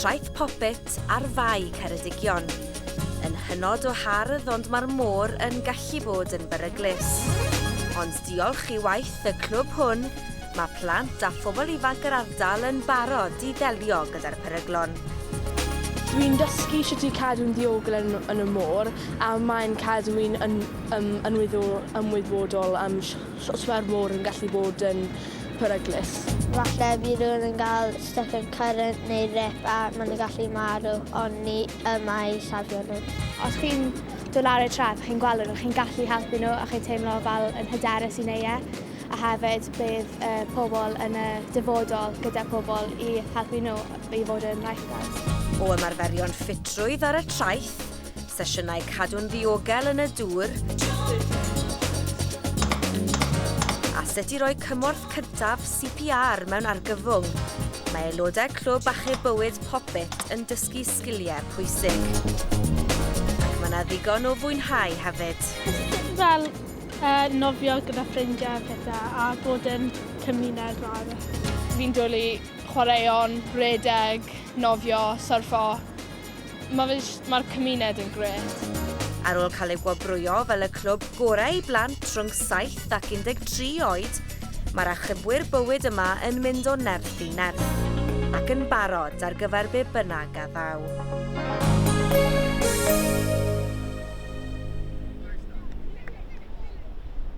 Traeth Poppit ar Fae Ceredigion. Yn hynod o hardd ond mae'r môr yn gallu bod yn beryglus. Ond diolch i waith y clwb hwn, mae plant a phobl ifanc yr ardal yn barod i ddelio gyda'r peryglon. Dwi'n dysgu sut i cadw'n ddiogel yn, yn y môr a mae'n cadw i'n yn, um, ymwybodol am sut mae'r môr yn gallu bod yn peryglus. Falle bydd rhywun yn cael stuck yn current neu rip a maen nhw'n gallu marw, ond ni yma i safio nhw. Os chi'n dod lawr i'r traeth a chi'n gweld nhw, chi'n gallu helpu nhw a chi'n teimlo fel yn hyderus i wneud e. A hefyd bydd y pobl yn y dyfodol gyda pobl i helpu nhw i fod yn lifeguards. O ymarferion ffitrwydd ar y traeth, sesiynau cadw'n ddiogel yn y dŵr, a sut i roi cymorth cyntaf CPR mewn argyfwng, mae aelodau clwb achub bywyd Poppit yn dysgu sgiliau pwysig. Ac mae yna ddigon o fwynhau hefyd. Fel nofio gyda ffrindiau a pethau a bod yn cymuned mawr. Fi'n dwlu chwaraeon, rhedeg, nofio, syrffo. Mae'r mae cymuned yn grêt. Ar ôl cael ei gwobrwyo fel y clwb gorau i blant rhwng 7 ac 13 oed, mae'r achubwyr bywyd yma yn mynd o nerth i nerth, ac yn barod ar gyfer be bynnag a ddaw.